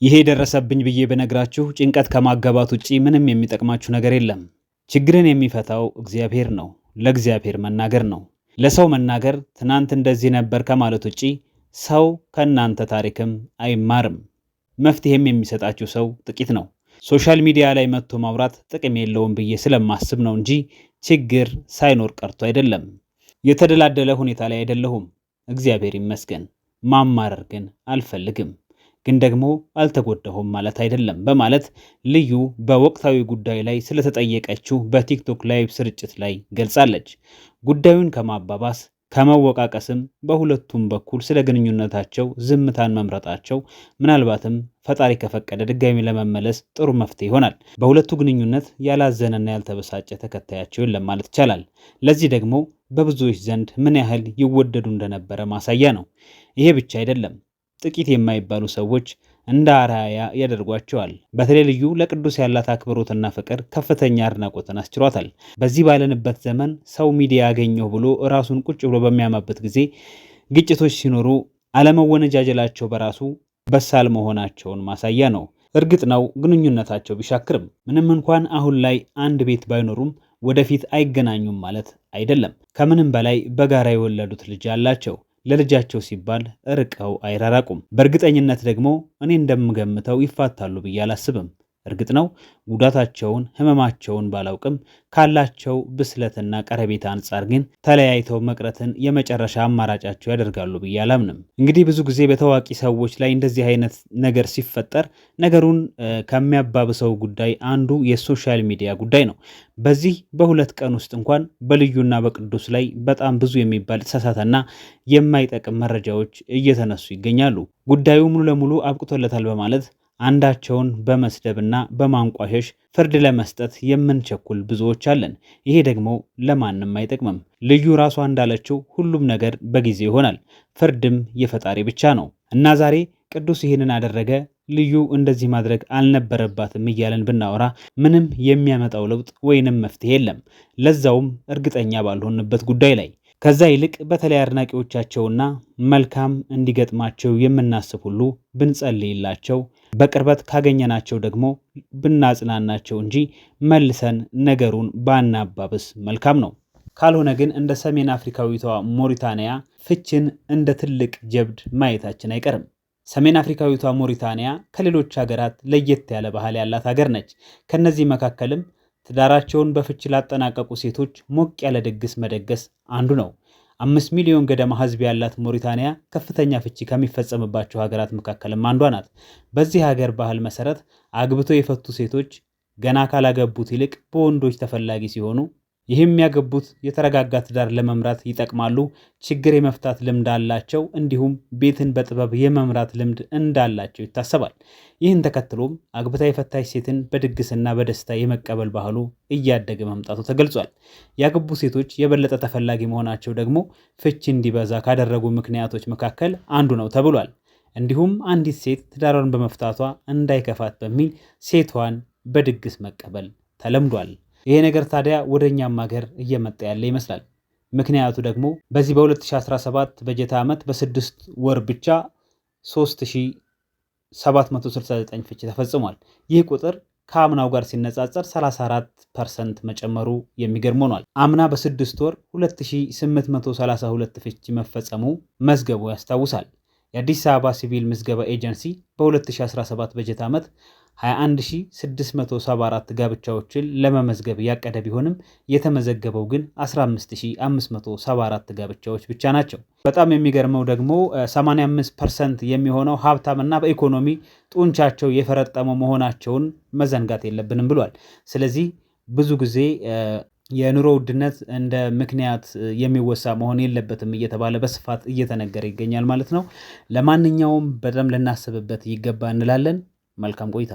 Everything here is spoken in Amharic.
ይሄ ደረሰብኝ ብዬ በነግራችሁ ጭንቀት ከማጋባት ውጪ ምንም የሚጠቅማችሁ ነገር የለም። ችግርን የሚፈታው እግዚአብሔር ነው። ለእግዚአብሔር መናገር ነው። ለሰው መናገር ትናንት እንደዚህ ነበር ከማለት ውጪ ሰው ከእናንተ ታሪክም አይማርም። መፍትሄም የሚሰጣችሁ ሰው ጥቂት ነው። Social media ላይ መጥቶ ማውራት ጥቅም የለውም ብዬ ስለማስብ ነው እንጂ ችግር ሳይኖር ቀርቶ አይደለም። የተደላደለ ሁኔታ ላይ አይደለሁም፣ እግዚአብሔር ይመስገን። ማማረር ግን አልፈልግም፣ ግን ደግሞ አልተጎዳሁም ማለት አይደለም በማለት ልዩ በወቅታዊ ጉዳይ ላይ ስለተጠየቀችው በቲክቶክ live ስርጭት ላይ ገልጻለች። ጉዳዩን ከማባባስ ከመወቃቀስም በሁለቱም በኩል ስለ ግንኙነታቸው ዝምታን መምረጣቸው ምናልባትም ፈጣሪ ከፈቀደ ድጋሚ ለመመለስ ጥሩ መፍትሄ ይሆናል። በሁለቱ ግንኙነት ያላዘነና ያልተበሳጨ ተከታያቸው የለም ማለት ይቻላል። ለዚህ ደግሞ በብዙዎች ዘንድ ምን ያህል ይወደዱ እንደነበረ ማሳያ ነው። ይሄ ብቻ አይደለም፣ ጥቂት የማይባሉ ሰዎች እንደ አርአያ ያደርጓቸዋል። በተለይ ልዩ ለቅዱስ ያላት አክብሮትና ፍቅር ከፍተኛ አድናቆትን አስችሯታል። በዚህ ባለንበት ዘመን ሰው ሚዲያ ያገኘው ብሎ ራሱን ቁጭ ብሎ በሚያማበት ጊዜ ግጭቶች ሲኖሩ አለመወነጃጀላቸው በራሱ በሳል መሆናቸውን ማሳያ ነው። እርግጥ ነው ግንኙነታቸው ቢሻክርም ምንም እንኳን አሁን ላይ አንድ ቤት ባይኖሩም ወደፊት አይገናኙም ማለት አይደለም። ከምንም በላይ በጋራ የወለዱት ልጅ አላቸው። ለልጃቸው ሲባል ርቀው አይራራቁም። በእርግጠኝነት ደግሞ እኔ እንደምገምተው ይፋታሉ ብዬ አላስብም። እርግጥ ነው ጉዳታቸውን፣ ህመማቸውን ባላውቅም ካላቸው ብስለትና ቀረቤታ አንጻር ግን ተለያይተው መቅረትን የመጨረሻ አማራጫቸው ያደርጋሉ ብዬ አላምንም። እንግዲህ ብዙ ጊዜ በታዋቂ ሰዎች ላይ እንደዚህ አይነት ነገር ሲፈጠር ነገሩን ከሚያባብሰው ጉዳይ አንዱ የ social media ጉዳይ ነው። በዚህ በ2 ቀን ውስጥ እንኳን በልዩና በቅዱስ ላይ በጣም ብዙ የሚባል የተሳሳተና የማይጠቅም መረጃዎች እየተነሱ ይገኛሉ። ጉዳዩ ሙሉ ለሙሉ አብቅቶለታል በማለት አንዳቸውን በመስደብና በማንቋሸሽ ፍርድ ለመስጠት የምንቸኩል ብዙዎች አለን። ይሄ ደግሞ ለማንም አይጠቅምም። ልዩ ራሷ እንዳለችው ሁሉም ነገር በጊዜ ይሆናል፣ ፍርድም የፈጣሪ ብቻ ነው እና ዛሬ ቅዱስ ይህንን አደረገ፣ ልዩ እንደዚህ ማድረግ አልነበረባትም እያለን ብናወራ ምንም የሚያመጣው ለውጥ ወይንም መፍትሄ የለም። ለዛውም እርግጠኛ ባልሆንበት ጉዳይ ላይ። ከዛ ይልቅ በተለይ አድናቂዎቻቸውና መልካም እንዲገጥማቸው የምናስብ ሁሉ ብንጸልይላቸው፣ በቅርበት ካገኘናቸው ደግሞ ብናጽናናቸው እንጂ መልሰን ነገሩን ባናባብስ መልካም ነው። ካልሆነ ግን እንደ ሰሜን አፍሪካዊቷ ሞሪታንያ ፍችን እንደ ትልቅ ጀብድ ማየታችን አይቀርም። ሰሜን አፍሪካዊቷ ሞሪታንያ ከሌሎች ሀገራት ለየት ያለ ባህል ያላት ሀገር ነች። ከነዚህ መካከልም ትዳራቸውን በፍች ላጠናቀቁ ሴቶች ሞቅ ያለ ድግስ መደገስ አንዱ ነው። 5 ሚሊዮን ገደማ ሕዝብ ያላት ሞሪታንያ ከፍተኛ ፍቺ ከሚፈጸምባቸው ሀገራት መካከልም አንዷ ናት። በዚህ ሀገር ባህል መሰረት አግብተው የፈቱ ሴቶች ገና ካላገቡት ይልቅ በወንዶች ተፈላጊ ሲሆኑ፣ ይህም ያገቡት የተረጋጋ ትዳር ለመምራት ይጠቅማሉ፣ ችግር የመፍታት ልምድ አላቸው፣ እንዲሁም ቤትን በጥበብ የመምራት ልምድ እንዳላቸው ይታሰባል። ይህን ተከትሎም አግብታ የፈታች ሴትን በድግስና በደስታ የመቀበል ባህሉ እያደገ መምጣቱ ተገልጿል። ያገቡ ሴቶች የበለጠ ተፈላጊ መሆናቸው ደግሞ ፍቺ እንዲበዛ ካደረጉ ምክንያቶች መካከል አንዱ ነው ተብሏል። እንዲሁም አንዲት ሴት ትዳሯን በመፍታቷ እንዳይከፋት በሚል ሴቷን በድግስ መቀበል ተለምዷል። ይሄ ነገር ታዲያ ወደ እኛም ሀገር እየመጣ ያለ ይመስላል። ምክንያቱ ደግሞ በዚህ በ2017 በጀት ዓመት በ6 ወር ብቻ 3769 ፍቺ ተፈጽሟል። ይህ ቁጥር ከአምናው ጋር ሲነጻጸር 34% መጨመሩ የሚገርም ሆኗል። አምና በ6 ወር 2832 ፍቺ መፈጸሙ መዝገቡ ያስታውሳል። የአዲስ አበባ ሲቪል ምዝገባ ኤጀንሲ በ2017 በጀት ዓመት 21674 ጋብቻዎችን ለመመዝገብ ያቀደ ቢሆንም የተመዘገበው ግን 15574 ጋብቻዎች ብቻ ናቸው። በጣም የሚገርመው ደግሞ 85% የሚሆነው ሀብታምና በኢኮኖሚ ጡንቻቸው የፈረጠመው መሆናቸውን መዘንጋት የለብንም ብሏል። ስለዚህ ብዙ ጊዜ የኑሮ ውድነት እንደ ምክንያት የሚወሳ መሆን የለበትም እየተባለ በስፋት እየተነገረ ይገኛል ማለት ነው። ለማንኛውም በጣም ልናስብበት ይገባ እንላለን። መልካም ቆይታ።